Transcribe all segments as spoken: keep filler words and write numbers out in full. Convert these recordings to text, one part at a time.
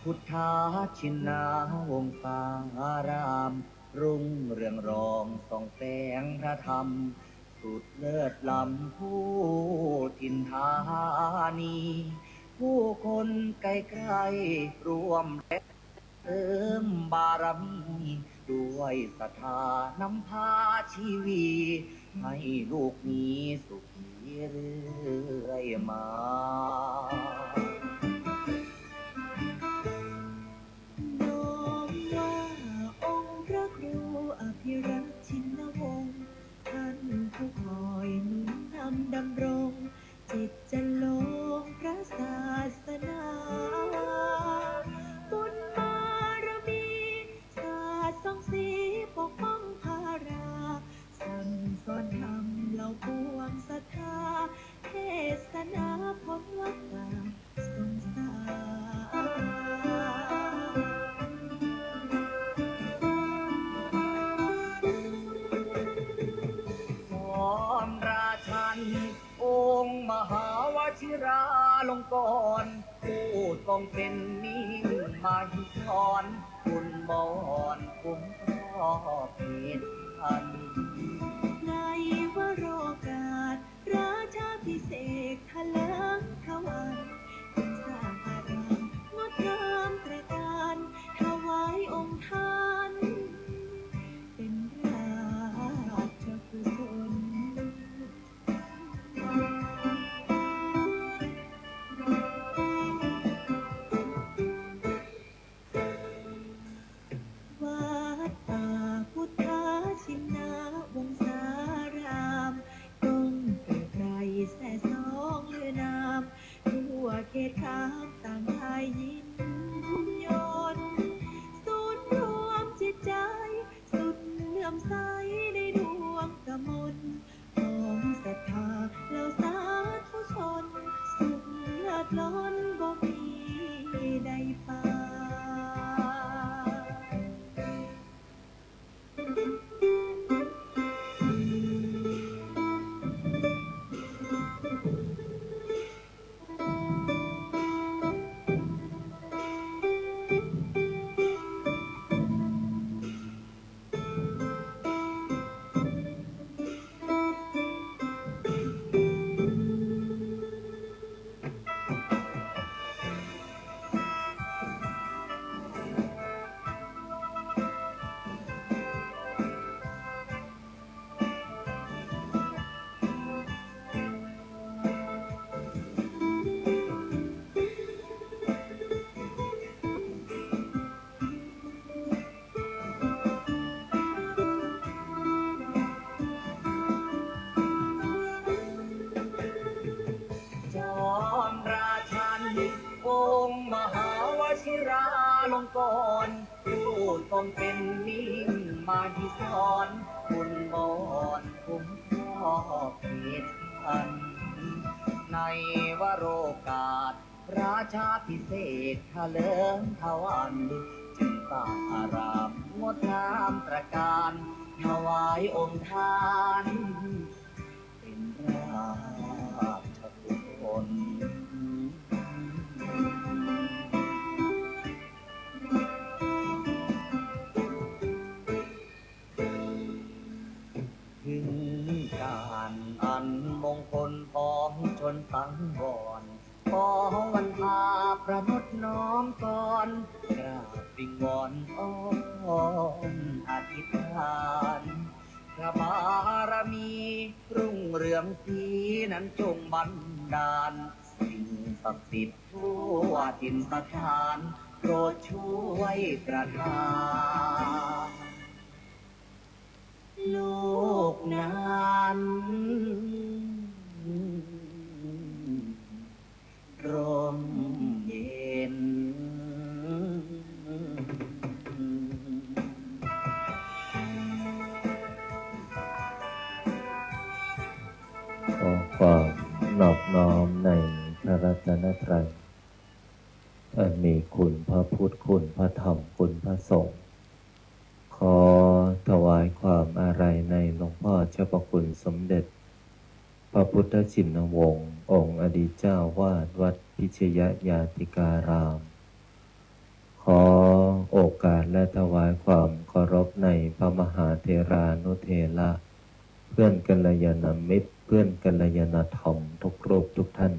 พุทธชินนาวงศาราม รุ่งเรืองรองส่องแสงพระธรรม สุดเลิศล้ำผู้ถิ่นธานี ผู้คนไกลๆร่วมแรงเสริมบารมี ด้วยศรัทธานำพาชีวี ให้ลูกมีสุขีเรื่อยมา น้อมว่าองค์พระครูอภิรักษ์ชินวงศ์ ท่านผู้คอยหนุนนำดำรง จิตจะลงพระศาสนา บุญบารมี สาดส่องสีปกป้องพารา สั่งสอนธรรมเหล่าปวงศรัทธา เทศนาพ้นวัฏฏะสงสาร พร้อมราชัน องค์มหาวชิราลงกรณ์ ผู้ทรงเป็นมิ่งมหิธร บุญบอนคุ้มครอบเขตพัน ในวโรกาส ราชาภิเษกถลิงขวัญ สร้างอารามงดงามตระการ ถวายองค์ท่าน เป็นราชกุศล วัดป่าพุทธชินนาวงศาราม ก้องเกริกไกรแซ่ซ้องลือนาม ทั่วเขตคามต่างได้ยินยน ศูนย์รวมจิตใจ สุดเลื่อมใสในดวงกมล ของศรัทธาเหล่าสาธุชน สุขเลิศล้นบ่มีใดปาน จอมราชัน องค์มหาวชิราลงกรณ์ ผู้ทรงเป็นมิ่งมหิธร บุญบอนคุ้มครอบเขตพัน ในวโรกาส ราชาภิเษกถลิงขวัญ จึงสร้างอารามงดงามตระการ ถวายองค์ท่าน เป็นราชกุศล ถึงการอันมงคลพ้องชนสังวร ขอวันทาประนดน้อมกร กราบวิงวอนอ้อนอธิษฐาน พระบารมีรุ่งเรืองศรีนั้นจงบันดาล สิ่งศักดิ์สิทธิ์ทั่วถิ่นสถาน โปรดช่วยประทาน โลกนั้นร่มเย็น ขอความนอบน้อมในพระรัตนตรัย อันมีคุณพระพุทธ คุณพระธรรม คุณพระสงฆ์ ขอถวายความอาลัยในหลวงพ่อเจ้าพระคุณสมเด็จ พระพุทธชินวงศ์ องค์อดีตเจ้าวาดวัดพิชยญาติการาม กราบและถวายความเคารพในพระมหาเถรานุเถระ เพื่อนกัลยาณมิตร เพื่อนกัลยาณธรรมทุกรูปทุกท่าน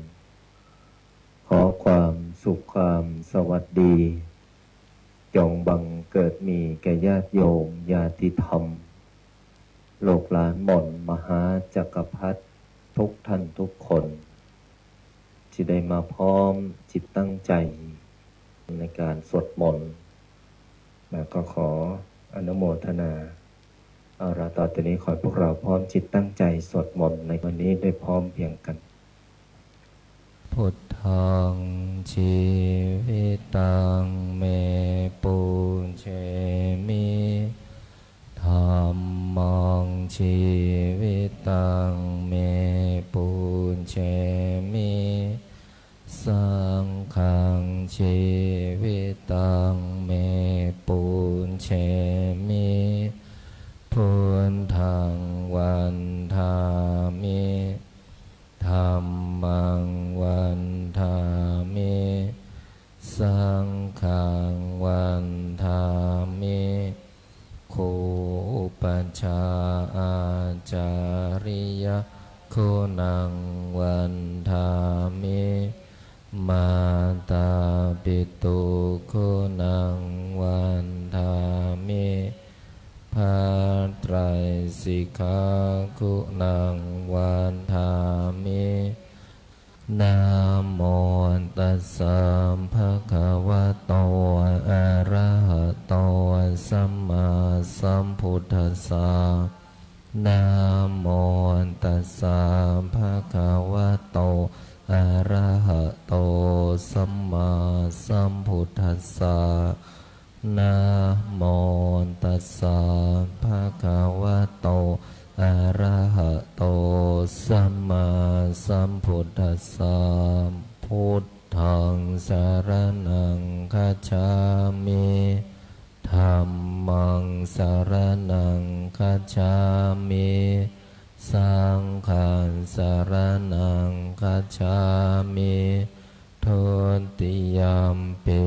ขอความสุขความสวัสดี จงบังเกิดมีแก่ญาติโยมญาติธรรม ลูกหลานหม่อนมหาจักรพรรดิทุกท่านทุกคน ที่ได้มาพร้อมจิตตั้งใจในการสวดมนต์ แล้วก็ขออนุโมทนา เอาละ ต่อจากนี้ขอให้พวกเราพร้อมจิตตั้งใจสวดมนต์ในวันนี้ด้วยพร้อมเพรียงกัน Buddhaṃ jīvitaṃ me pūjemi. Dhammaṃ jīvitaṃ me pūjemi. Saṅghaṃ jīvitaṃ me pūjemi. Buddhaṃ vandāmi. Dhammaṃ vandāmi. Saṅghaṃ vandāmi. Guru upajjhāyācariyaguṇaṃ vandāmi. Mātāpituguṇaṃ vandāmi. พระไตรสิกขา guṇaṃ vandāmi. Namo tassa bhagavato arahato sammāsambuddhassa. Namo tassa bhagavato arahato sammāsambuddhassa. Namo tassa bhagavato arahato sammāsambuddhassa. Buddhaṃ saraṇaṃ gacchāmi. Dhammaṃ saraṇaṃ gacchāmi. Saṅghaṃ saraṇaṃ gacchāmi. Dutiyampi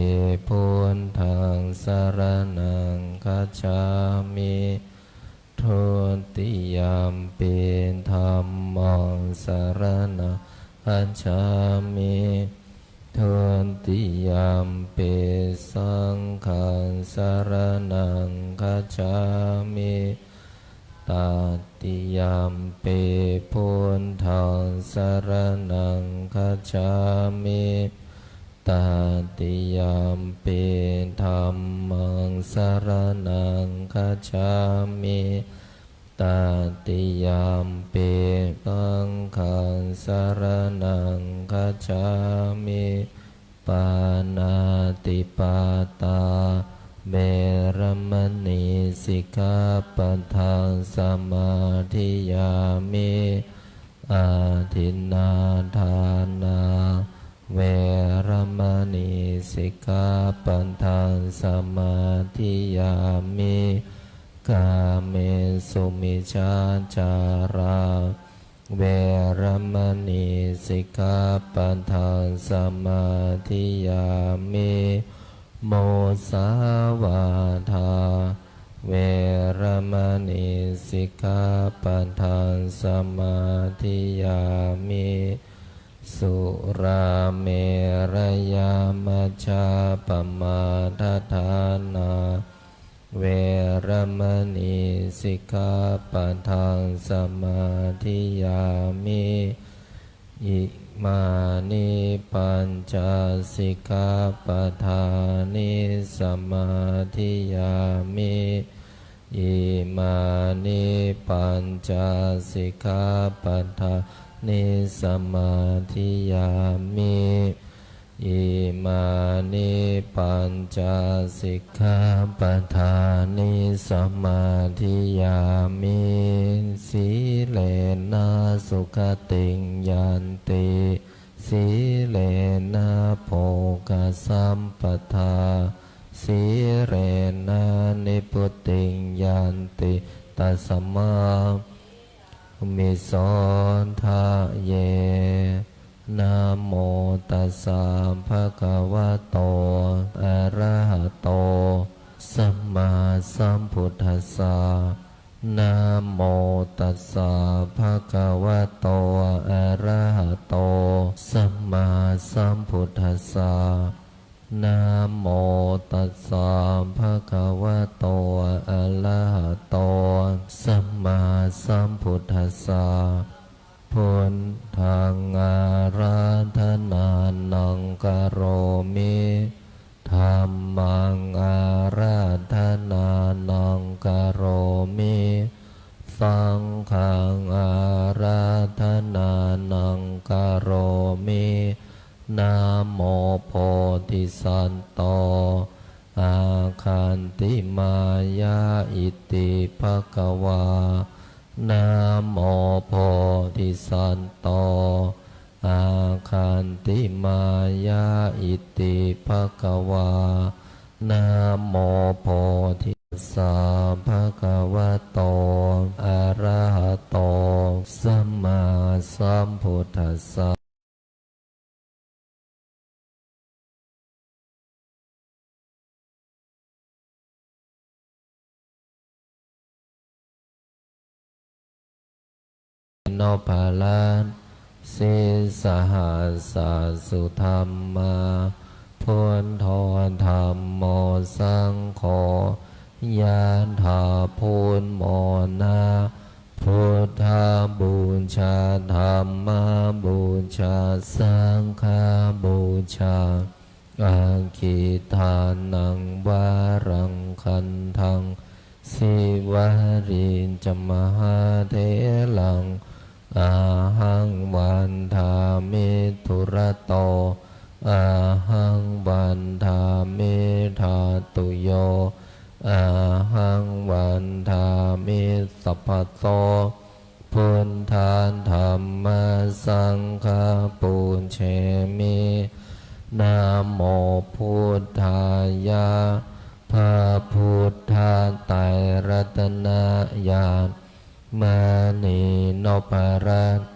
buddhaṃ saraṇaṃ gacchāmi. Dutiyampi dhammaṃ saraṇaṃ gacchāmi. Dutiyampi saṅghaṃ saraṇaṃ gacchāmi. Tatiyampi buddhaṃ saraṇaṃ gacchāmi. Tatiyampi dhammaṃ saraṇaṃ gacchāmi. Tatiyampi saṅghaṃ saraṇaṃ gacchāmi. Pāṇātipātā veramaṇī sikkhāpadaṃ samādiyāmi. Adinnādānā veramaṇī sikkhāpadaṃ samādiyāmi. Kāmesu micchācārā veramaṇī sikkhāpadaṃ samādiyāmi. Musāvādā veramaṇī sikkhāpadaṃ samādiyāmi. Surāmerayamajjapamādaṭṭhānā veramaṇī sikkhāpadaṃ samādiyāmi. Imāni pañca sikkhāpadāni samādiyāmi. Imāni pañca sikkhāpadāni samādiyāmi. Imāni pañca sikkhāpadāni samādiyāmi. Sīlena sugatiṃ yanti, sīlena bhogasampadā, sīlena nibbutiṃ yanti, tasmā sīlena sugatiṃ yanti. Namo tassa bhagavato arahato sammāsambuddhassa. Namo tassa bhagavato arahato sammāsambuddhassa. Namo tassa bhagavato arahato sammāsambuddhassa. Buddhaṃ ārādhanānaṃ karomi. Dhammaṃ ārādhanānaṃ karomi. Saṅghaṃ ārādhanānaṃ karomi. Namo bodhisatto āgantimāya iti bhagavā. Namo bodhisatto āgantimāya iti bhagavā. Namo bodhi tassa bhagavato arahato sammāsambuddhassa. Nopparat sīsahassa sudhammā. Buddho dhammo saṅgho yathā buddhamona. Buddhapūjā dhammapūjā saṅghapūjā. Aggidānaṃ varaṃ gandhaṃ sīvalī ca mahātheraṃ. Ahaṃ vandāmi dūrato ahaṃ vandāmi dhātuyo ahaṃ vandāmi sabbaso. Buddha dhamma saṅgha pūjemi. Namo buddhāya. พระพุทธไตรรัตนญาณ มณีนพรัตน์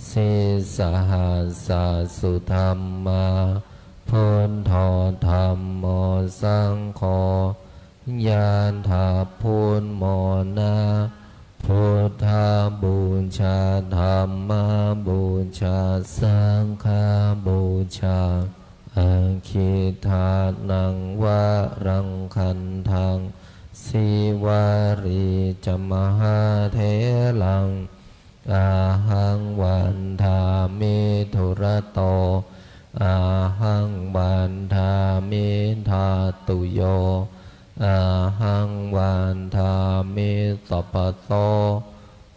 sīsahassa sudhammā. Buddho dhammo saṅgho yathā buddhamona. Buddhapūjā dhammapūjā saṅghapūjā. Aggidānaṃ varaṃ gandhaṃ sīvalī ca mahātheraṃ. Ahaṃ vandāmi dūrato ahaṃ vandāmi dhātuyo ahaṃ vandāmi sabbaso.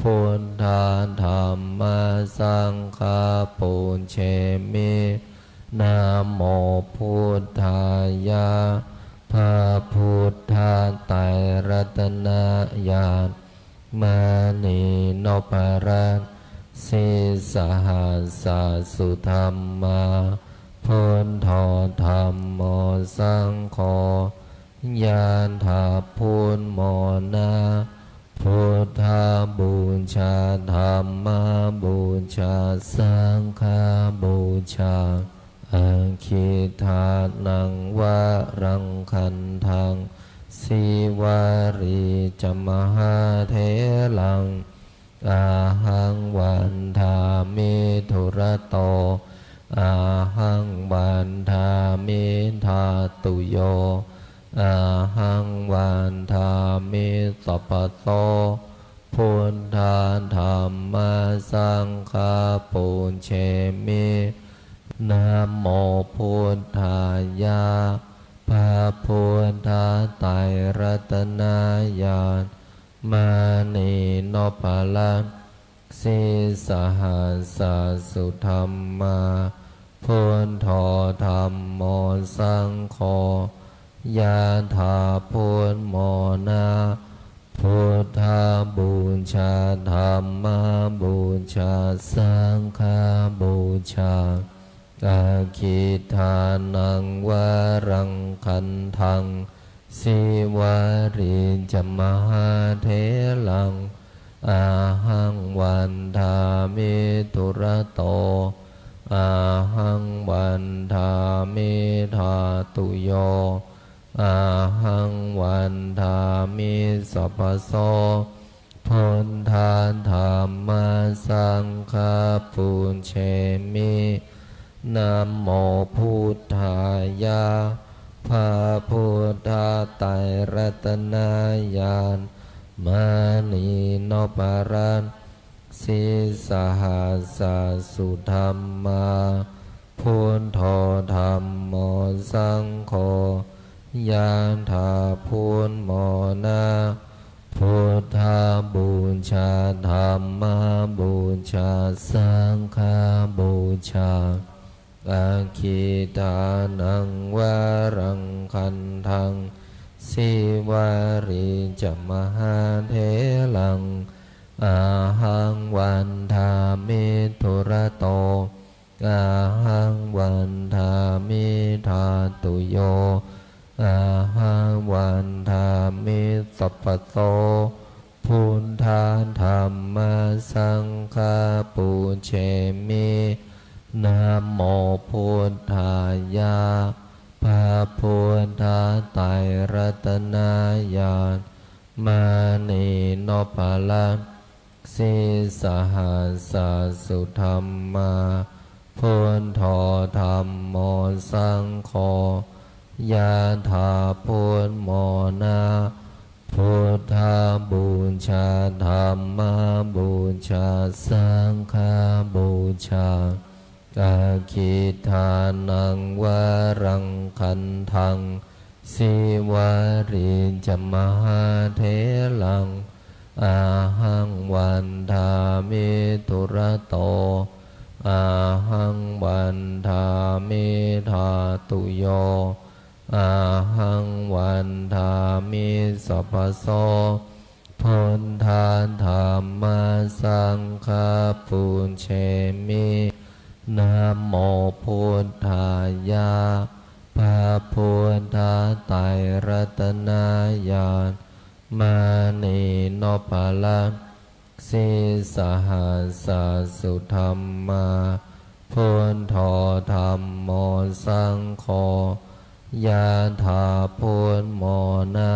Buddha dhamma saṅgha pūjemi. Namo buddhāya. พระพุทธไตรรัตนญาณ มณีนพรัตน์ sīsahassa sudhammā. Buddho dhammo saṅgho yathā buddhamona. Buddhapūjā dhammapūjā saṅghapūjā. Aggidānaṃ varaṃ gandhaṃ sīvalī ca mahātheraṃ. Ahaṃ vandāmi dūrato ahaṃ vandāmi dhātuyo ahaṃ vandāmi sabbaso. Buddha dhamma saṅgha pūjemi. Namo buddhāya. พระพุทธไตรรัตนญาณ มณีนพรัตน์ sīsahassa sudhammā. Buddho dhammo saṅgho yathā buddhamona. Buddhapūjā dhammapūjā saṅghapūjā. Aggidānaṃ varaṃ gandhaṃ sīvalī ca mahātheraṃ. Ahaṃ vandāmi dūrato ahaṃ vandāmi dhātuyo ahaṃ sabbaso. Buddha dhamma saṅgha pūjemi. Namo buddhāya. พระพุทธไตรรัตนญาณ มณีนพรัตน์ sīsahassa sudhammā. Buddho dhammo saṅgho. Yathā buddhamona. Buddhapūjā, dhammapūjā, saṅghapūjā. Aggīdānaṃ varaṃ gandhaṃ, Sīvalī ca mahātheraṃ. Ahaṃ vandāmi dūrato, ahaṃ vandāmi dhātuyo, ahaṃ vandāmi sabbaso. Buddha dhamma saṅgha pūjemi. Namo buddhāya. พระพุทธไตรรัตนญาณ มณีนพรัตน์ sīsahassa sudhammā. Buddho dhammo saṅgho. Yathā buddhamona. Buddhapūjā, dhammapūjā, saṅghapūjā. Aggīdānaṃ varaṃ gandhaṃ, Sīvalī ca mahātheraṃ. Ahaṃ vandāmi dūrato, ahaṃ vandāmi dhātuyo, ahaṃ vandāmi sabbaso. Buddha dhamma saṅgha pūjemi. Namo buddhāya. พระพุทธไตรรัตนญาณ มณีนพรัตน์ sīsahassa sudhammā. Buddho dhammo saṅgho. Yathā buddhamona.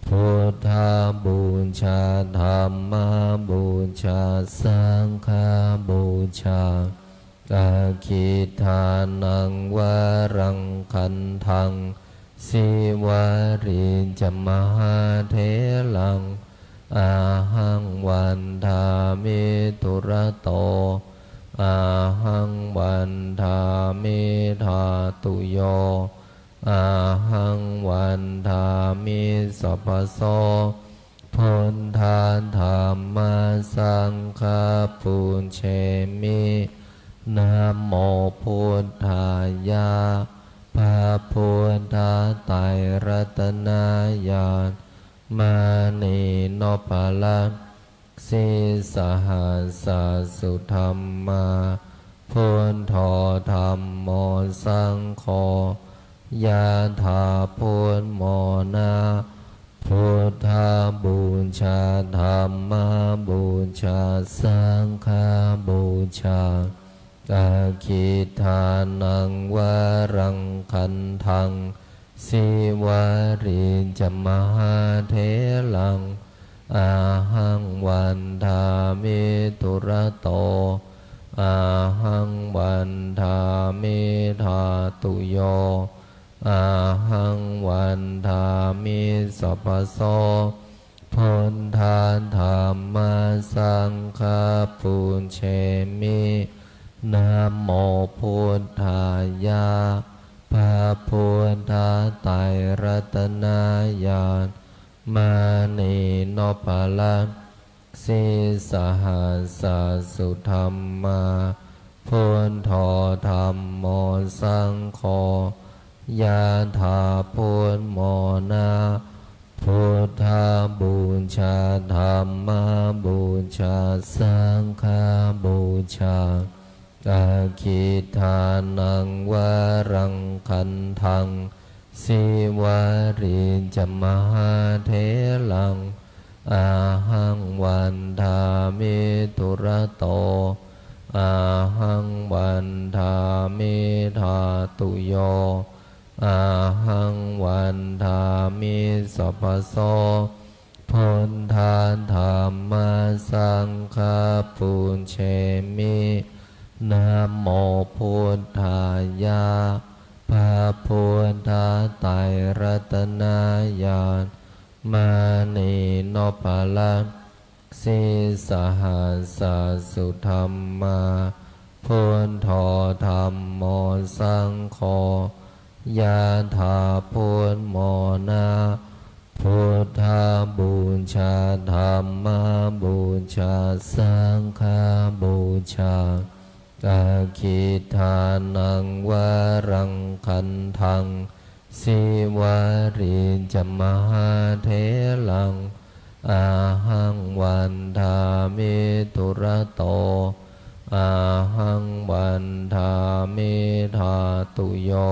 Buddhapūjā, dhammapūjā, saṅghapūjā. Aggīdānaṃ varaṃ gandhaṃ, Sīvalī ca mahātheraṃ. Ahaṃ vandāmi dūrato, ahaṃ vandāmi dhātuyo, ahaṃ vandāmi sabbaso. Buddha dhamma saṅgha pūjemi. Namo buddhāya. พระพุทธไตรรัตนญาณ มณีนพรัตน์ sīsahassa sudhammā. Buddho dhammo saṅgho. Yathā buddhamona. Buddhapūjā, dhammapūjā, saṅghapūjā. Aggīdānaṃ varaṃ gandhaṃ, Sīvalī ca mahātheraṃ. Ahaṃ vandāmi dūrato, ahaṃ vandāmi dhātuyo, ahaṃ vandāmi sabbaso. Buddha dhamma saṅgha pūjemi. Namo buddhāya. พระพุทธไตรรัตนญาณ มณีนพรัตน์ sīsahassa sudhammā. Buddho dhammo saṅgho. Yathā buddhamona. Buddhapūjā, dhammapūjā, saṅghapūjā. Aggīdānaṃ varaṃ gandhaṃ, Sīvalī ca mahātheraṃ. Ahaṃ vandāmi dūrato, ahaṃ vandāmi dhātuyo, ahaṃ vandāmi sabbaso. Buddha Dhamma Saṅgha pūjemi. Namo Buddhāya. พระพุทธไตรรัตนญาณ มณีนพรัตน์ Sīsahassa-sudhammā, Buddho Dhammo Saṅgho, ยะถา พุทโธ นะ Buddhapūjā, Dhammapūjā, Saṅghapūjā. Aggidānaṃ varaṃ gandhaṃ, Sīvalī ca mahātheraṃ, Ahaṃ vandāmi dūrato, Ahaṃ vandāmi dhātuyo,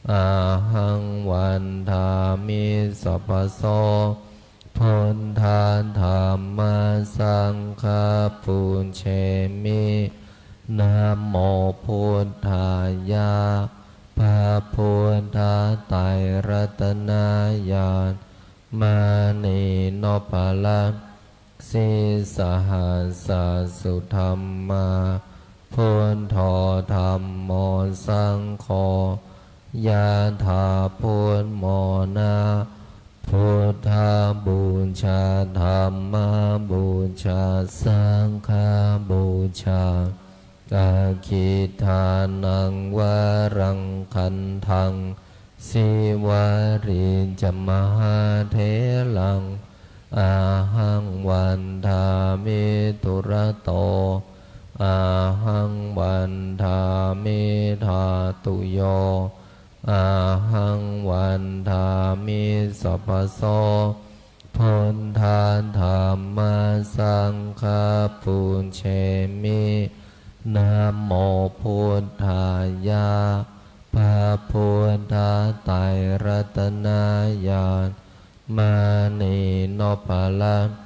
Ahaṃ vandāmi sabbaso. Buddha Dhamma Saṅgha pūjemi. Namo Buddhāya. พระพุทธไตรรัตนญาณ มณีนพรัตน์ Sīsahassa-sudhammā, Buddho Dhammo Saṅgho, ยะถา พุทโธ นะ Buddhapūjā, Dhammapūjā, Saṅghapūjā. Aggidānaṃ varaṃ gandhaṃ, Sīvalī ca mahātheraṃ, Ahaṃ vandāmi dūrato, Ahaṃ vandāmi dhātuyo, Ahaṃ vandāmi sabbaso. Buddha Dhamma Saṅgha pūjemi. Namo Buddhāya. พระพุทธไตรรัตนญาณ มณีนพรัตน์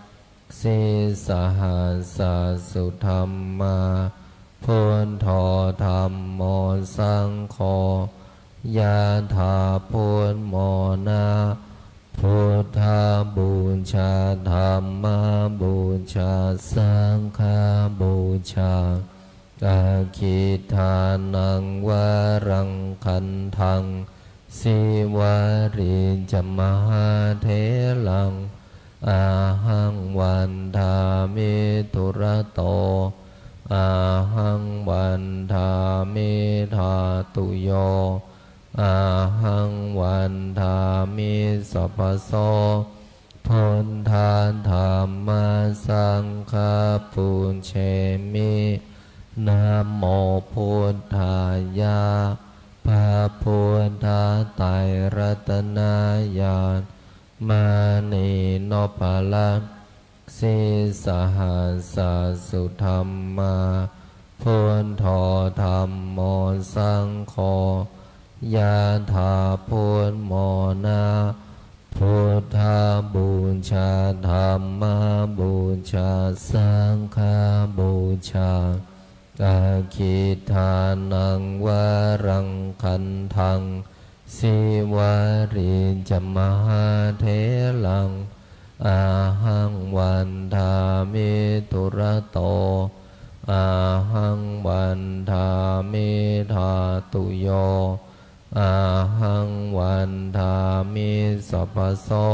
Sīsahassa-sudhammā, Buddho Dhammo Saṅgho, ยะถา พุทโธ นะ Buddhapūjā, Dhammapūjā, Saṅghapūjā. Aggidānaṃ varaṃ gandhaṃ, Sīvalī ca mahātheraṃ, Ahaṃ vandāmi dūrato, Ahaṃ vandāmi dhātuyo, Ahaṃ vandāmi sabbaso. Buddha Dhamma Saṅgha pūjemi. Namo Buddhāya. พระพุทธไตรรัตนญาณ มณีนพรัตน์ Sīsahassa-sudhammā, Buddho Dhammo Saṅgho, ยะถา พุทโธ นะ Buddhapūjā, Dhammapūjā, Saṅghapūjā. Aggidānaṃ varaṃ gandhaṃ, Sīvalī ca mahātheraṃ, Ahaṃ vandāmi dūrato, Ahaṃ vandāmi dhātuyo, Ahaṃ vandāmi sabbaso.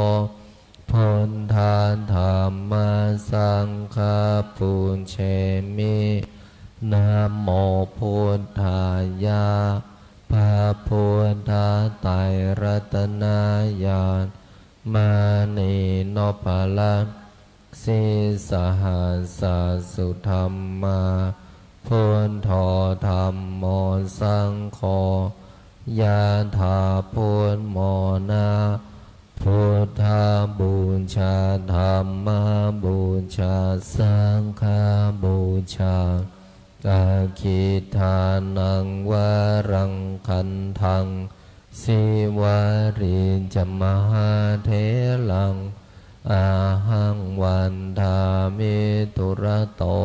Buddha Dhamma Saṅgha pūjemi. Namo Buddhāya. พระพุทธไตรรัตนญาณ มณีนพรัตน์ Sīsahassa-sudhammā, Buddho Dhammo Saṅgho, ยะถา พุทโธ นะ Buddhapūjā, Dhammapūjā, Saṅghapūjā. Aggidānaṃ varaṃ gandhaṃ, Sīvalī ca mahātheraṃ, Ahaṃ vandāmi dūrato,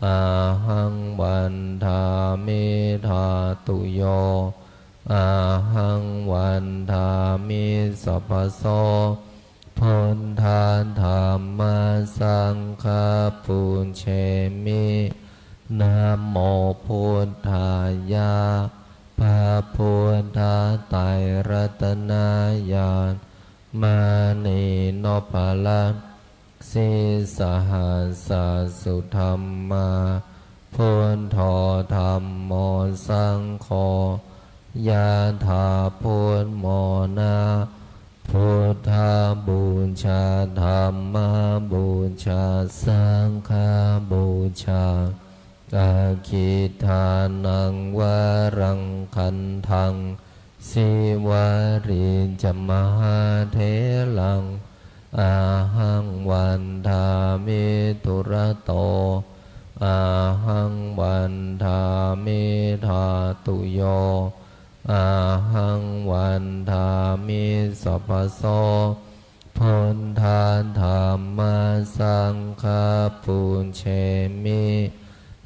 Ahaṃ vandāmi dhātuyo, Ahaṃ vandāmi sabbaso. Buddha dhamma saṅgha pūjemi. Namo buddhāya. พระพุทธไตรรัตนญาณ มณีนพรัตน์ sīsahassa sudhammā, buddho dhammo saṅgho, ยะถา พุทโธ นะ Buddhapūjā, Dhammapūjā, Saṅghapūjā. Aggidānaṃ varaṃ gandhaṃ, Sīvalī ca mahātheraṃ, ahaṃ vandāmi dūrato, ahaṃ vandāmi dhātuyo, ahaṃ vandāmi sabbaso. Buddha dhamma saṅgha pūjemi.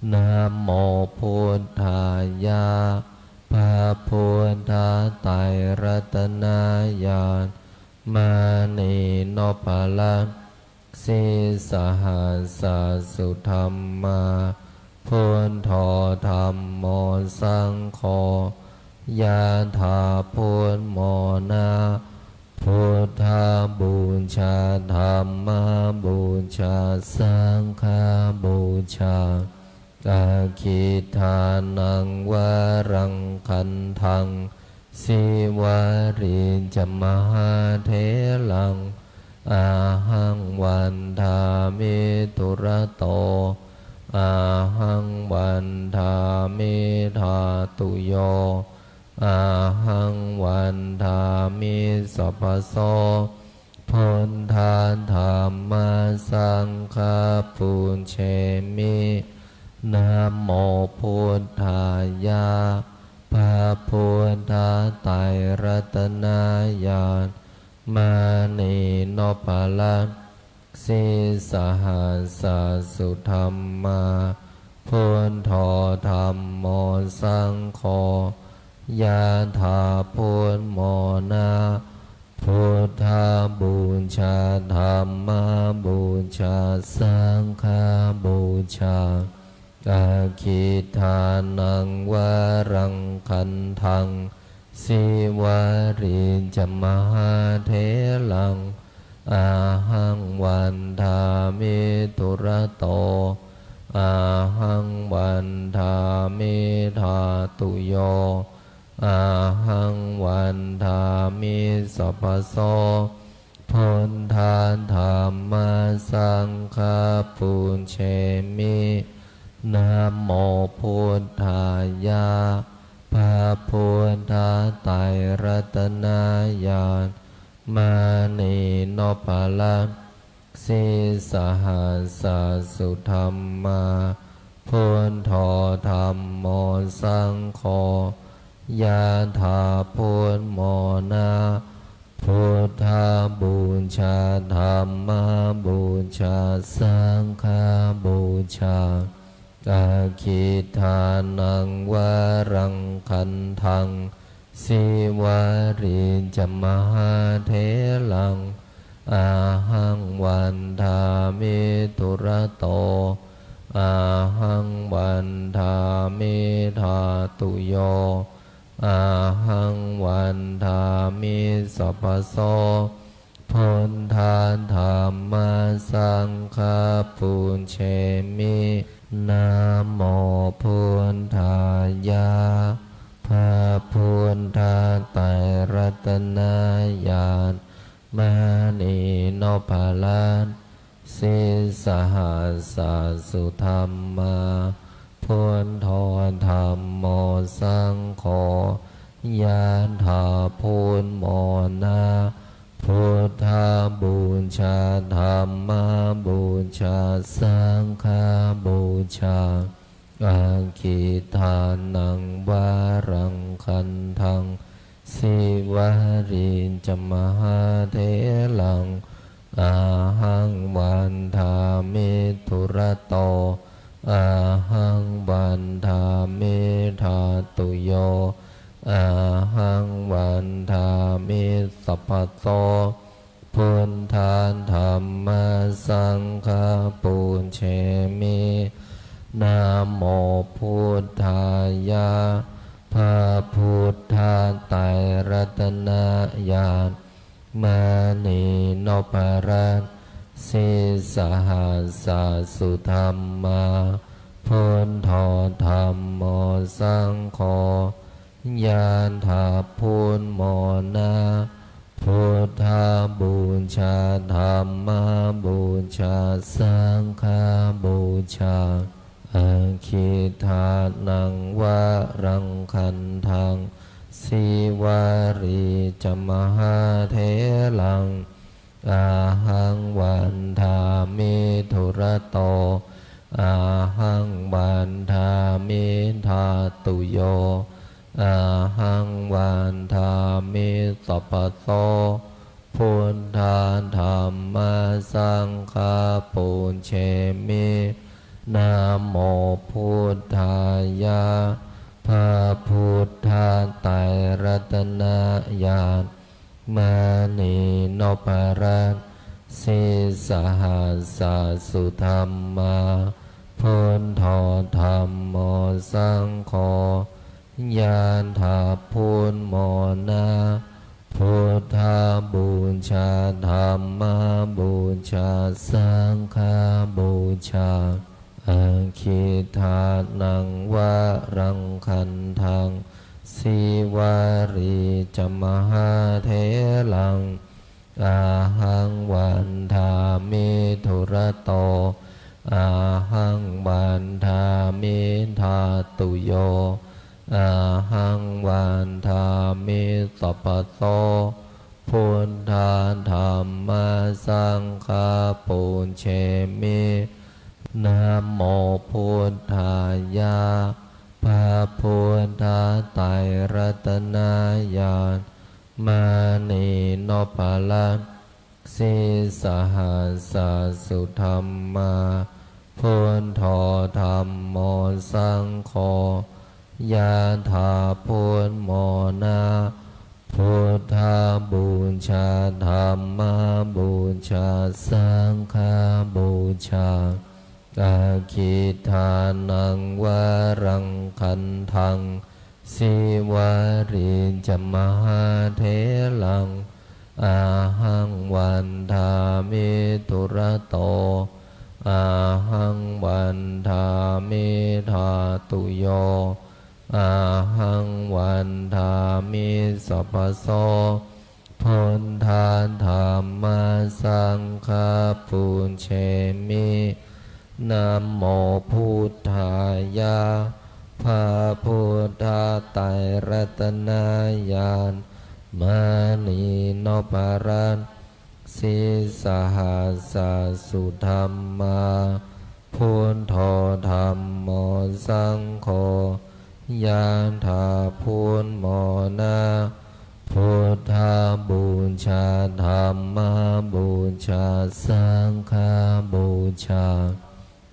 Namo buddhāya. พระพุทธไตรรัตนญาณ มณีนพรัตน์ sīsahassa sudhammā, buddho dhammo saṅgho, ยะถา พุทโธ นะ Buddhapūjā, Dhammapūjā, Saṅghapūjā. Aggidānaṃ varaṃ gandhaṃ, Sīvalī ca mahātheraṃ, ahaṃ vandāmi dūrato, ahaṃ vandāmi dhātuyo, ahaṃ vandāmi sabbaso. Buddha dhamma saṅgha pūjemi. Namo buddhāya. พระพุทธไตรรัตนญาณ มณีนพรัตน์ sīsahassa sudhammā, buddho dhammo saṅgho, ยะถา พุทโธ นะ Buddhapūjā, Dhammapūjā, Saṅghapūjā. Aggidānaṃ varaṃ gandhaṃ, Sīvalī ca mahātheraṃ, ahaṃ vandāmi dūrato, ahaṃ vandāmi dhātuyo, ahaṃ vandāmi sabbaso. Buddha dhamma saṅgha pūjemi. Namo buddhāya. พระพุทธไตรรัตนญาณ มณีนพรัตน์ sīsahassa sudhammā, buddho dhammo saṅgho, ยะถา พุทโธ นะ Buddhapūjā, Dhammapūjā, Saṅghapūjā. Aggidānaṃ varaṃ gandhaṃ, Sīvalī ca mahātheraṃ, ahaṃ vandāmi dūrato, ahaṃ vandāmi dhātuyo, ahaṃ vandāmi sabbaso. Buddha dhamma saṅgha pūjemi. Namo buddhāya. พระพุทธไตรรัตนญาณ มณีนพรัตน์ sīsahassa sudhammā, buddho dhammo saṅgho, ยะถา พุทโธ นะ Buddhapūjā, Dhammapūjā, Saṅghapūjā. Aggidānaṃ varaṃ gandhaṃ, Sīvalī ca mahātheraṃ, ahaṃ vandāmi dūrato, ahaṃ vandāmi dhātuyo, ahaṃ vandāmi sabbaso. Buddha dhamma saṅgha pūjemi. Namo buddhāya. พระพุทธไตรรัตนญาณ มณีนพรัตน์ sīsahassa sudhammā, buddho dhammo saṅgho, ยาดาพุทโมนะ Buddhabūjā dhammabūjā saṅghabūjā. Aggidānaṃ varaṃ gandhaṃ sīvalī ca mahātheraṃ. Ahaṃ vandāmi durato, ahaṃ vandāmi dhātuyo, ahaṃ vandāmi sabbaso. Buddha dhamma saṅgha pūjemi. Namo buddhāya. พระพุทธไตรรัตนญาณ มณีนพรัตน์ sīsahassa sudhammā, buddho dhammo saṅgho, ยาดาพุทโมนะ Buddhabūjā dhammabūjā saṅghabūjā. Aggidānaṃ varaṃ gandhaṃ sīvalī ca mahātheraṃ. Ahaṃ vandāmi durato, ahaṃ vandāmi dhātuyo, ahaṃ vandāmi sabbaso. Buddha dhamma saṅgha pūjemi. Namo buddhāya. พระพุทธไตรรัตนญาณ มณีนพรัตน์ sīsahassa sudhammā, buddho dhammo saṅgho, ยาดาพุทโมนะ Buddhabūjā dhammabūjā saṅghabūjā. Aggidānaṃ varaṃ gandhaṃ sīvalī ca mahātheraṃ. Ahaṃ vandāmi durato, ahaṃ vandāmi dhātuyo, ahaṃ vandāmi sabbaso. Buddha dhamma saṅgha pūjemi. Namo buddhāya. พระพุทธไตรรัตนญาณ มณีนพรัตน์ sīsahassa sudhammā, buddho dhammo saṅgho, ยาดาพุทโมนะ Buddhabūjā dhammabūjā saṅghabūjā.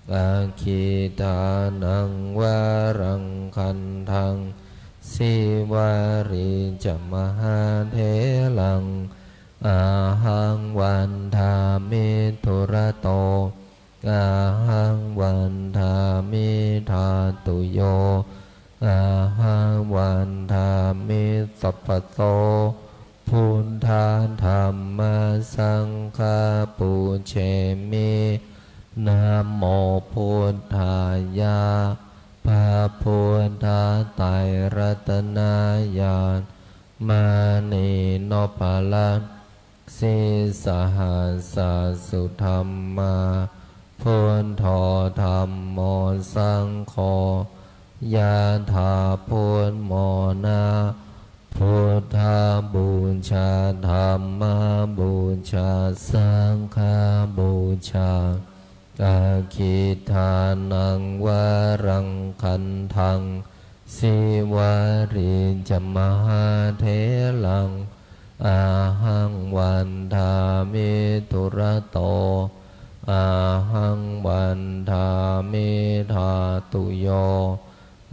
Aggidānaṃ varaṃ gandhaṃ sīvalī ca mahātheraṃ. Ahaṃ vandāmi durato, ahaṃ vandāmi dhātuyo, ahaṃ vandāmi sabbaso. Buddha dhamma saṅgha pūjemi. Namo buddhāya. พระพุทธไตรรัตนญาณ มณีนพรัตน์ sīsahassa sudhammā, buddho dhammo saṅgho, ยาดาพุทโมนะ Buddhabūjā dhammabūjā saṅghabūjā. Aggidānaṃ varaṃ gandhaṃ sīvalī ca mahātheraṃ. Ahaṃ vandāmi durato, ahaṃ vandāmi dhātuyo,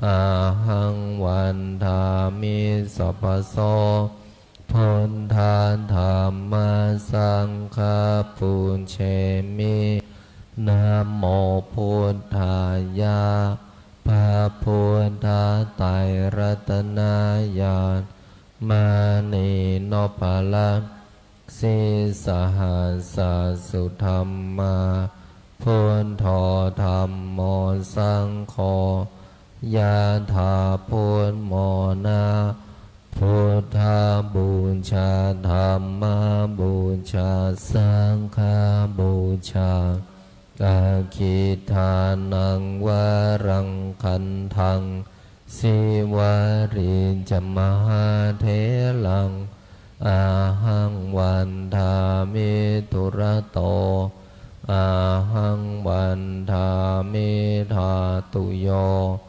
ahaṃ vandāmi sabbaso. Buddha dhamma saṅghaṃ pūjemi. Namo buddhāya. พระพุทธไตรรัตนญาณ มณีนพรัตน์ sīsahassa sudhammā, buddho dhammo saṅgho, yathā buddhamona. Buddhapūjā, dhammapūjā, saṅghapūjā. Aggidānaṃ varaṃ gandhaṃ, sīvalī ca mahātheraṃ, ahaṃ vandāmi dūrato, ahaṃ vandāmi dhātuyo,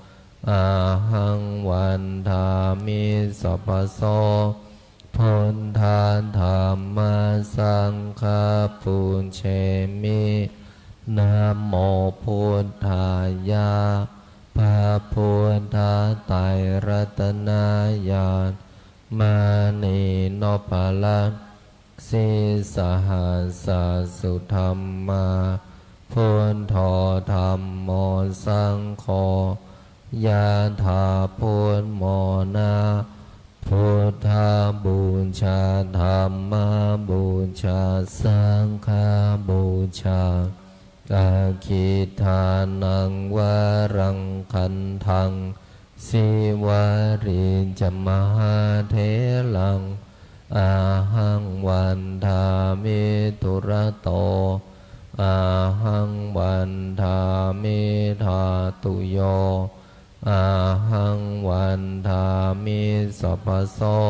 ahaṃ vandāmi sabbaso. Buddhadhammasaṅghaṃ pūjemi. Namo buddhāya. พระพุทธไตรรัตนญาณ มณีนพรัตน์ sīsahassa sudhammā, buddho dhammo saṅgho, yathā buddhamona. Buddhapūjā, dhammapūjā, saṅghapūjā. Aggidānaṃ varaṃ gandhaṃ, sīvalī ca mahātheraṃ, ahaṃ vandāmi dūrato, ahaṃ vandāmi dhātuyo, ahaṃ vandāmi sabbaso.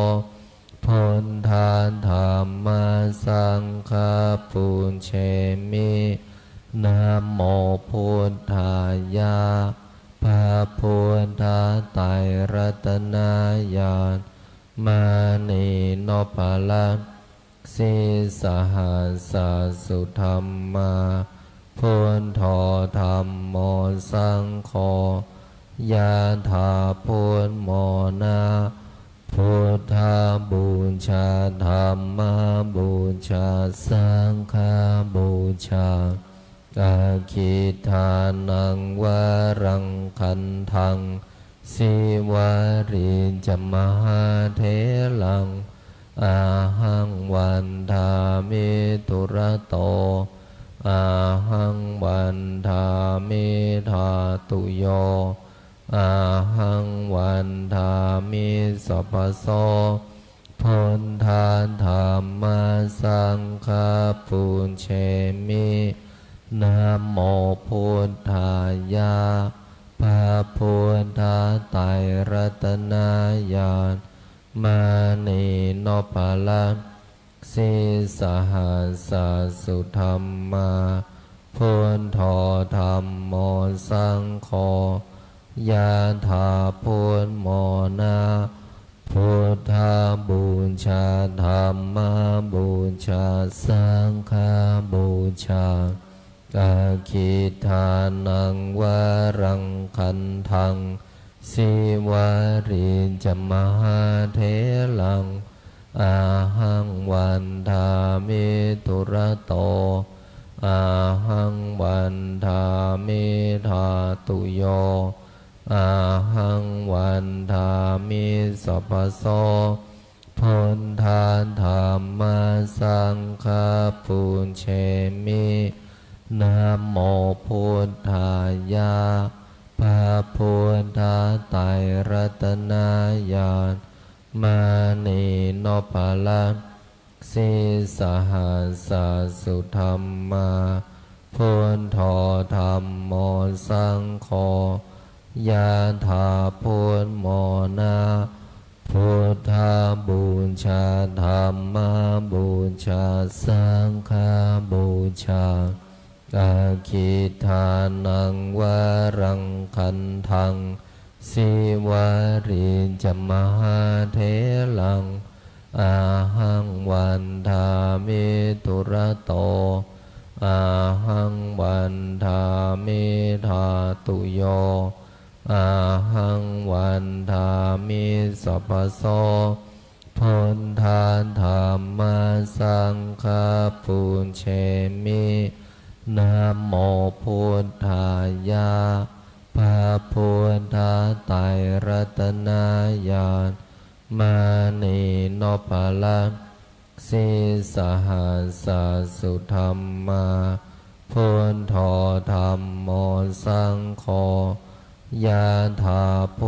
Buddhadhammasaṅghaṃ pūjemi. Namo buddhāya. พระพุทธไตรรัตนญาณ มณีนพรัตน์ sīsahassa sudhammā, buddho dhammo saṅgho, yathā buddhamona. Buddhapūjā, dhammapūjā, saṅghapūjā. Aggidānaṃ varaṃ gandhaṃ, sīvalī ca mahātheraṃ, ahaṃ vandāmi dūrato, ahaṃ vandāmi dhātuyo, ahaṃ vandāmi sabbaso. Buddhadhammasaṅghaṃ pūjemi. Namo buddhāya. พระพุทธไตรรัตนญาณ มณีนพรัตน์ sīsahassa sudhammā, buddho dhammo saṅgho, yathā buddhamona. Buddhapūjā, dhammapūjā, saṅghapūjā. Aggidānaṃ varaṃ gandhaṃ, sīvalī ca mahātheraṃ, ahaṃ vandāmi dūrato, ahaṃ vandāmi dhātuyo, ahaṃ vandāmi sabbaso. Buddhadhammasaṅghaṃ pūjemi. Namo buddhāya. พระพุทธไตรรัตนญาณ มณีนพรัตน์ sīsahassa sudhammā, buddho dhammo saṅgho, yathā buddhamona. Buddhapūjā, dhammapūjā, saṅghapūjā. Aggidānaṃ varaṃ gandhaṃ, sīvalī ca mahātheraṃ, ahaṃ vandāmi dūrato, ahaṃ vandāmi dhātuyo, ahaṃ vandāmi sabbaso. Buddha Dhamma Saṅgha pūjemi. Namo Buddhāya. พระพุทธไตรรัตนญาณ มณีนพรัตน์ sīsahassa sudhammā, buddho dhammo saṅgho, yathābudmona,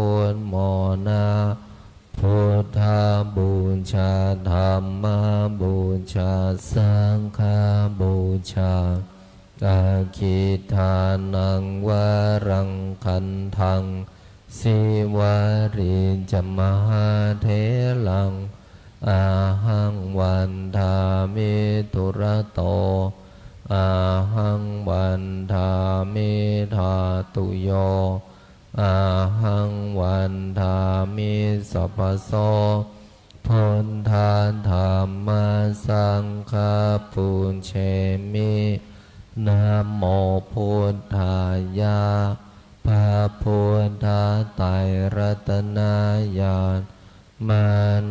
buddhapūjā, dhammapūjā, saṅghapūjā, aggidānaṃ varaṃ gandhaṃ, sīvalī ca mahātheraṃ, ahaṃ vandāmi dūrato, ahaṃ vandāmi dhātuyo, ahaṃ vandāmi sabbaso. Buddha Dhamma Saṅgha pūjemi. Namo Buddhāya. พระพุทธไตรรัตนญาณ ม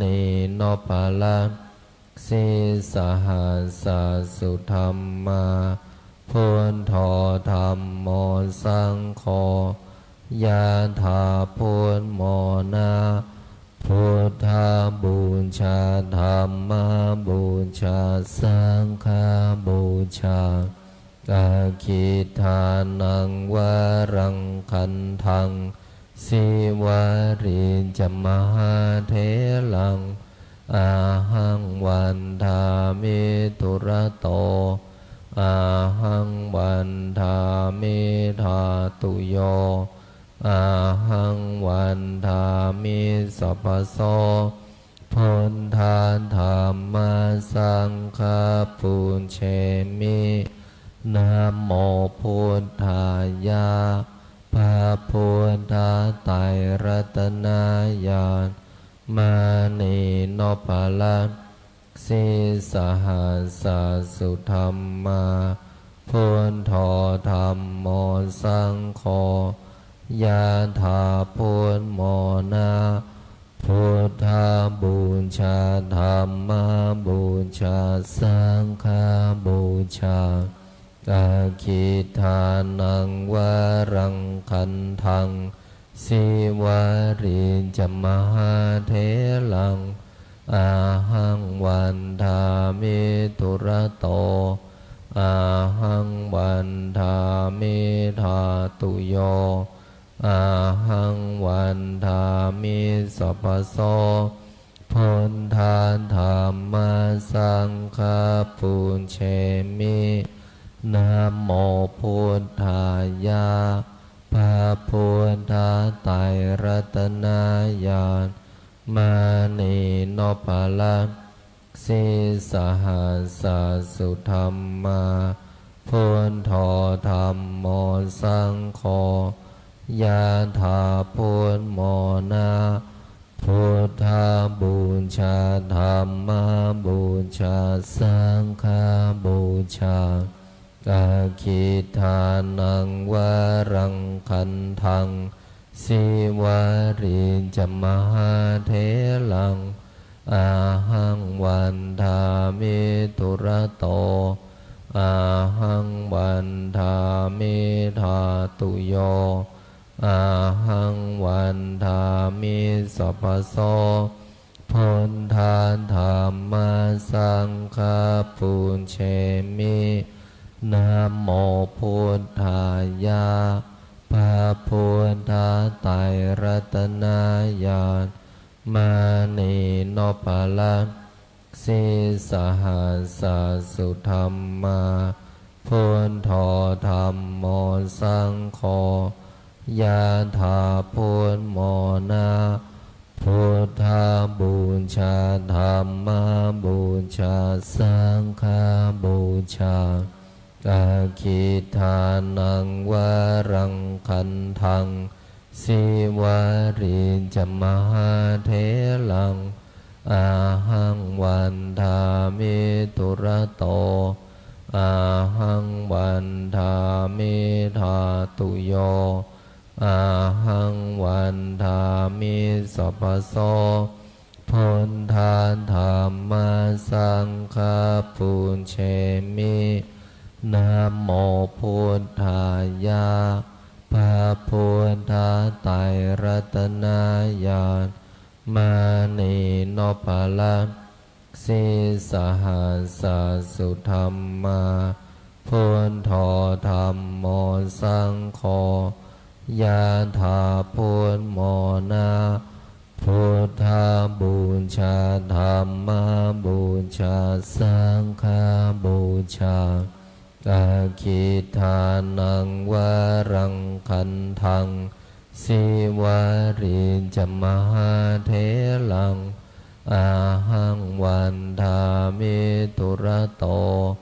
ณีนพรัตน์ sīsahassa sudhammā, buddho dhammo saṅgho, yathābudmona, buddhapūjā, dhammapūjā, saṅghapūjā, aggidānaṃ varaṃ gandhaṃ, sīvalī ca mahātheraṃ, ahaṃ vandāmi dūrato, ahaṃ vandāmi dhātuyo, ahaṃ vandāmi sabbaso. Buddha Dhamma Saṅgha pūjemi. Namo Buddhāya. พระพุทธไตรรัตนญาณ มณีนพรัตน์ sīsahassa sudhammā, buddho dhammo saṅgho, yathābudmona, buddhapūjā, dhammapūjā, saṅghapūjā, aggidānaṃ varaṃ gandhaṃ, sīvalī ca mahātheraṃ, ahaṃ vandāmi dūrato, ahaṃ vandāmi dhātuyo, ahaṃ vandāmi sabbaso. Buddha Dhamma Saṅgha pūjemi. Namo Buddhāya. พระพุทธไตรรัตนญาณ มณีนพรัตน์ sīsahassa sudhammā, buddho dhammo saṅgho, yathābudmona, buddhapūjā, dhammapūjā, saṅghapūjā, aggidānaṃ varaṃ gandhaṃ, sīvalī ca mahātheraṃ, ahaṃ vandāmi dūrato, ahaṃ vandāmi dhātuyo, ahaṃ vandāmi sabbaso. Buddha Dhamma Saṅgha pūjemi. Namo Buddhāya. พระพุทธไตรรัตนญาณ มณีนพรัตน์ sīsahassa sudhammā, buddho dhammo saṅgho, yathābudmona, buddhapūjā, dhammapūjā, saṅghapūjā, aggidānaṃ varaṃ gandhaṃ, sīvalī ca mahātheraṃ, ahaṃ vandāmi dūrato, ahaṃ vandāmi dhātuyo, ahaṃ vandāmi sabbaso. Buddha dhamma saṅgha pūjemi. Namo buddhāya. พระพุทธไตรรัตนญาณ มณีนพรัตน์ sīsahassa sudhammā, buddho dhammo saṅgho, yathā buddhamona, buddhapūjā, dhammapūjā, saṅghapūjā, aggidānaṃ varaṃ gandhaṃ, sīvalī ca mahātheraṃ, ahaṃ vandāmi dūrato,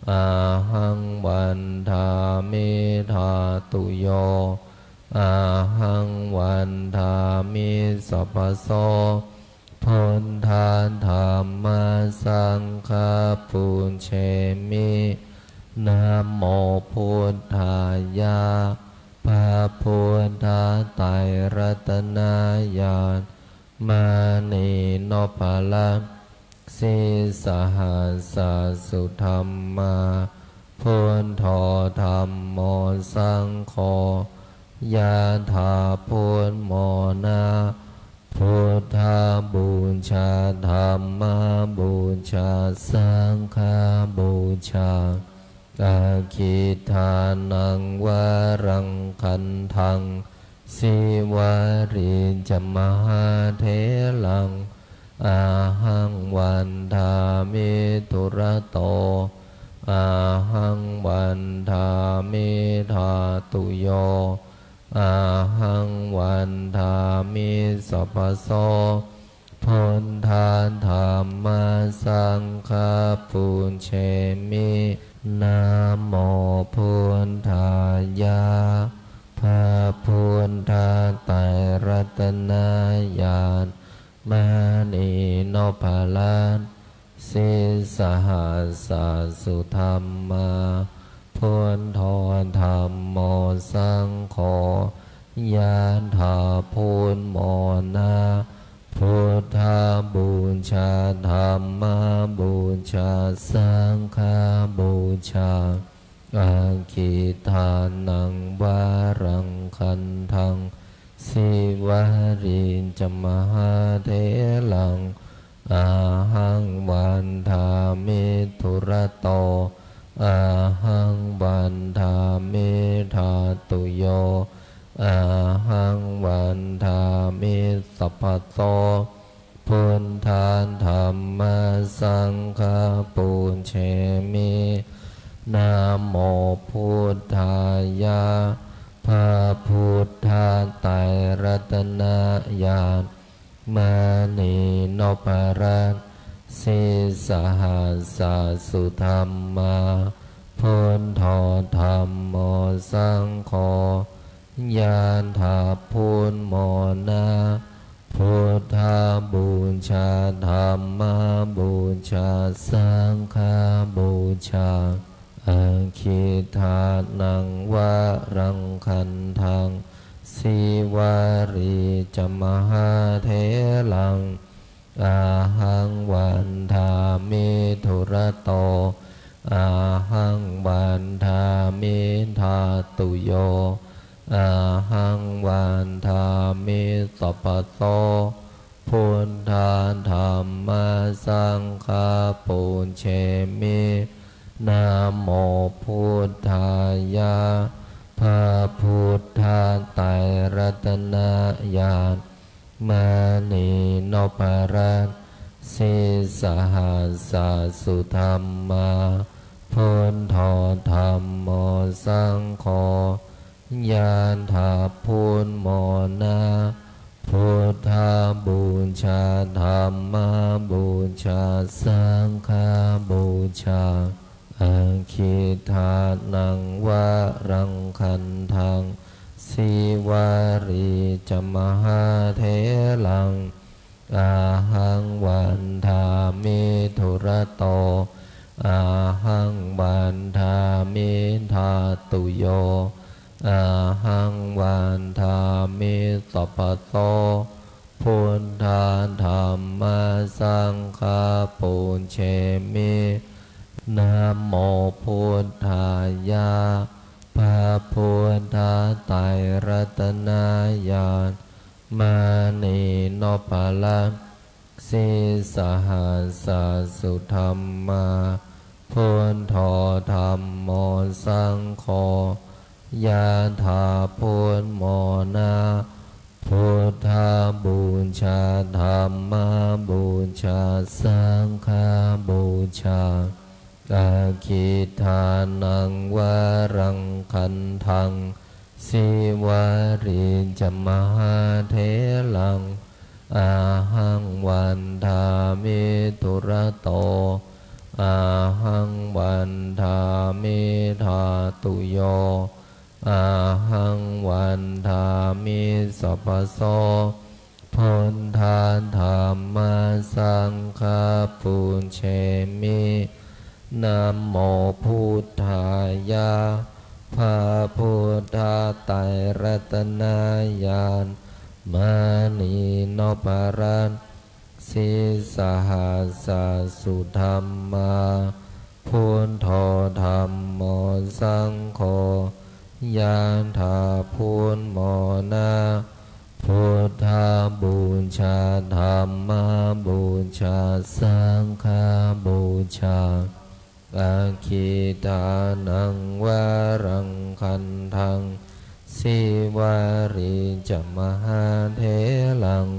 ahaṃ vandāmi dhātuyo, ahaṃ vandāmi sabbaso. Buddha dhamma saṅgha pūjemi. Namo buddhāya. พระพุทธไตรรัตนญาณ มณีนพรัตน์ sīsahassa sudhammā, buddho dhammo saṅgho, yathā buddhamona, buddhapūjā, dhammapūjā, saṅghapūjā, aggidānaṃ varaṃ gandhaṃ, sīvalī ca mahātheraṃ, ahaṃ vandāmi dūrato, ahaṃ vandāmi dhātuyo, ahaṃ vandāmi sabbaso. Buddha dhamma saṅgha pūjemi. Namo buddhāya. พระพุทธไตรรัตนญาณ มณีนพรัตน์ sīsahassa sudhammā, buddho dhammo saṅgho, yathā buddhamona, buddhapūjā, dhammapūjā, saṅghapūjā, aggidānaṃ varaṃ gandhaṃ, sīvalī ca mahātheraṃ, ahaṃ vandāmi dūrato, ahaṃ vandāmi dhātuyo, ahaṃ vandāmi sabbaso. Buddha dhamma saṅgha pūjemi. Namo buddhāya. พระพุทธไตรรัตนญาณ มณีนพรัตน์ sīsahassa sudhammā, buddho dhammo saṅgho, yathā buddhamona, buddhapūjā, dhammapūjā, saṅghapūjā, aggidānaṃ varaṃ gandhaṃ, sīvalī ca mahātheraṃ, ahaṃ vandāmi dūrato, ahaṃ vandāmi dhātuyo, ahaṃ vandāmi sabbaso. Buddha dhamma saṅgha pūjemi. Namo buddhāya. พระพุทธไตรรัตนญาณ มณีนพรัตน์ sīsahassa sudhammā, buddho dhammo saṅgho, yathā buddhamona, buddhapūjā, dhammapūjā, saṅghapūjā, aggidānaṃ varaṃ gandhaṃ, sīvalī ca mahātheraṃ, ahaṃ vandāmi dūrato, ahaṃ vandāmi dhātuyo, ahaṃ vandāmi sabbaso. Buddha Dhamma Saṅgha pūjemi. Namo Buddhāya. พระพุทธไตรรัตนญาณ มณีนพรัตน์ Sīsahassa-sudhammā. Buddho Dhammo Saṅgho. Yathā Buddhamona. Buddhapūjā Dhammapūjā Saṅghapūjā. Aggidānaṃ varaṃ gandhaṃ Sīvalī ca mahātheraṃ. Ahaṃ vandāmi dūrato. Ahaṃ vandāmi dhātuyo. Ahaṃ vandāmi sabbaso. Buddha Dhamma Saṅgha pūjemi. Namo Buddhāya. พระพุทธไตรรัตนญาณ มณีนพรัตน์ Sīsahassa-sudhammā. Buddho Dhammo Saṅgho. Yathā Buddhamona. Buddhapūjā Dhammapūjā Saṅghapūjā. Aggidānaṃ varaṃ gandhaṃ Sīvalī ca mahātheraṃ.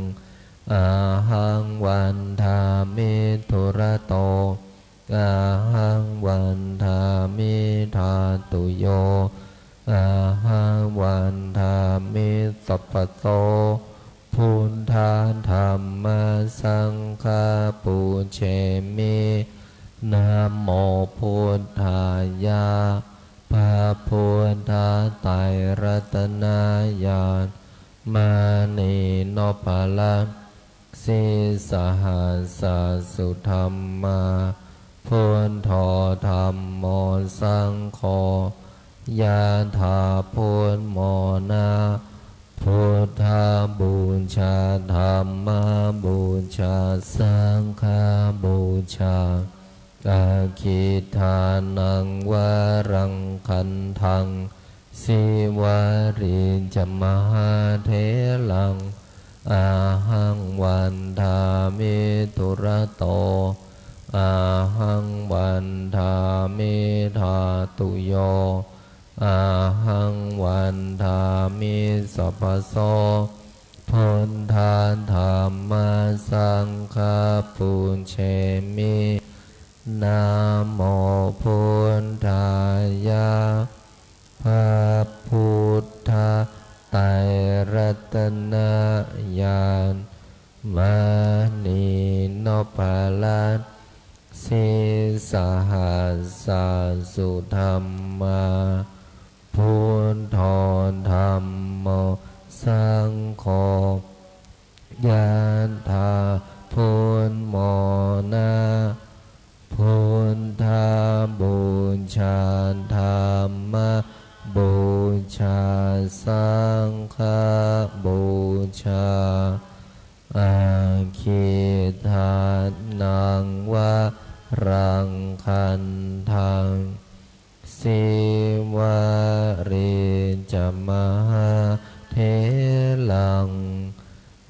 Ahaṃ vandāmi dūrato. Ahaṃ vandāmi dhātuyo. Ahaṃ vandāmi sabbaso. Buddha Dhamma Saṅgha pūjemi. Namo Buddhāya. พระพุทธไตรรัตนญาณ มณีนพรัตน์ Sīsahassa-sudhammā. Buddho Dhammo Saṅgho. Yathā Buddhamona. Buddhapūjā Dhammapūjā Saṅghapūjā. Aggidānaṃ varaṃ gandhaṃ Sīvalī ca mahātheraṃ. Ahaṃ vandāmi dūrato. Ahaṃ vandāmi dhātuyo. Ahaṃ vandāmi sabbaso. Buddha Dhamma Saṅgha pūjemi. Namo Buddhāya. พระพุทธไตรรัตนญาณ มณีนพรัตน์ Sīsahassa-sudhammā. Buddho Dhammo Saṅgho. Yathā Buddhamona. Buddhapūjā Dhammapūjā Saṅghapūjā. Aggidānaṃ varaṃ gandhaṃ Sīvalī ca mahātheraṃ.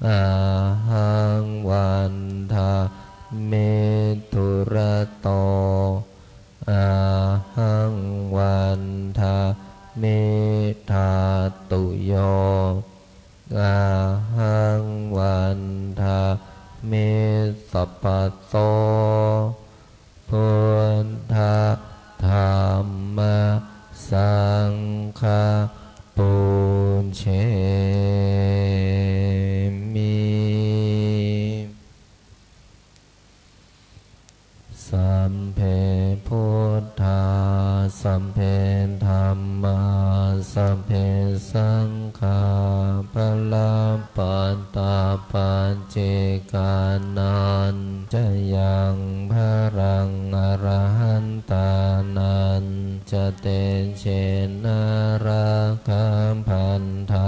Ahaṃ vandāmi dūrato. Ahaṃ vandāmi dhātuyo. Ahaṃ vandāmi sabbaso. Buddha Dhamma Saṅgha pūjemi. Sabbe Buddhā, sabbe Dhammā, sabbe Saṅghā, balappattā paccekānañca yaṃ balaṃ, arahantānañca tejena, rakkhābandhā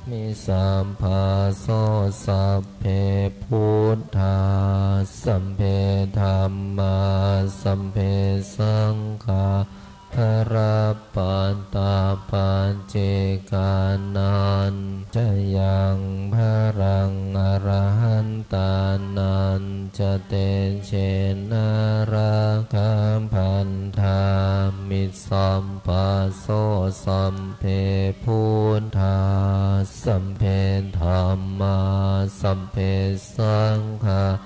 mi sabbaso. Sabbe buddhā, sabbe dhammā, sabbe saṅghā, balappattā paccekānañca yaṃ balaṃ, arahantānañca tejena rakkhaṃ bandhāmi sabbaso. Sabbe buddhā, sabbe dhammā, sabbe saṅghā,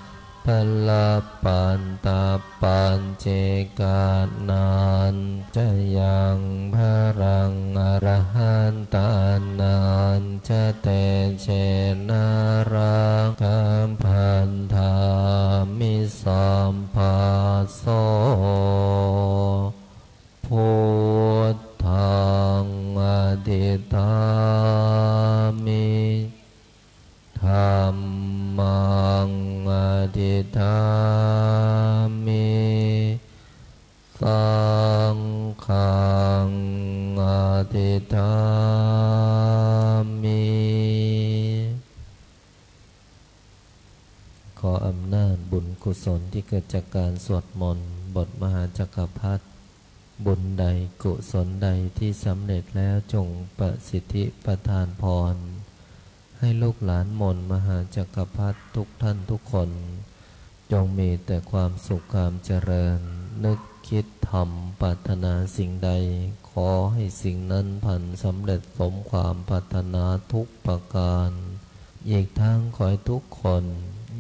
balappattā paccekānañca yaṃ balaṃ, arahantānañca tejena rakkhaṃ bandhāmi sabbaso. Buddhaṃ adhiṭṭhāmi, dhammaṃ adhiṭṭhāmi, saṅghaṃ adhiṭṭhāmi. ขออำนาจบุญกุศลที่เกิดจากการสวดมนต์บทมหาจักรพรรดิ บุญใดกุศลใดที่สำเร็จแล้วจงประสิทธิประทานพร ให้ลูกหลานมนต์มหาจักรพรรดิทุกท่านทุกคน จงมีแต่ความสุขความเจริญ นึกคิดทำปรารถนาสิ่งใด ขอให้สิ่งนั้นพลันสำเร็จสมความปรารถนาทุกประการ อีกทั้งขอให้ทุกคน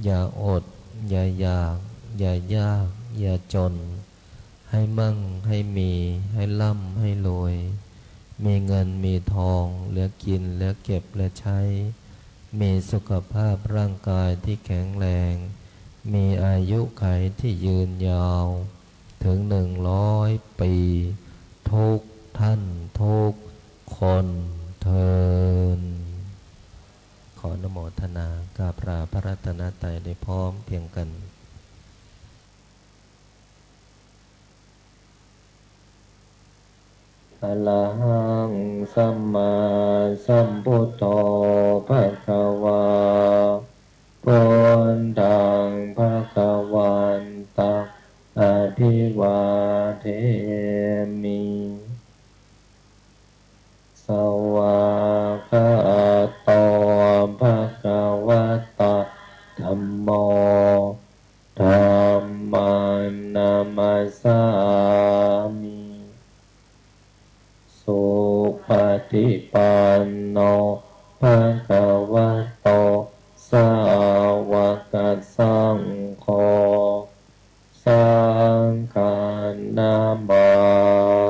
อย่าอด อย่าอยาก อย่ายาก อย่าจน ให้มั่ง ให้มี ให้ร่ำ ให้รวย มีเงิน มีทอง เหลือกิน เหลือเก็บ เหลือใช้ มีสุขภาพร่างกายที่แข็งแรง มีอายุขัยที่ยืนยาว ถึงหนึ่งร้อยปี ทุกท่านทุกคนเทอญ ขออนุโมทนากราบลาพระรัตนตรัยได้พร้อมเพรียงกัน Arahaṃ sammāsambuddho bhagavā, buddhaṃ bhagavantaṃ abhivādemi. Svākkhāto bhagavatā dhammo, dhammaṃ namassāmi. Supaṭipanno bhagavato sāvakasaṅgho, saṅghaṃ namāmi.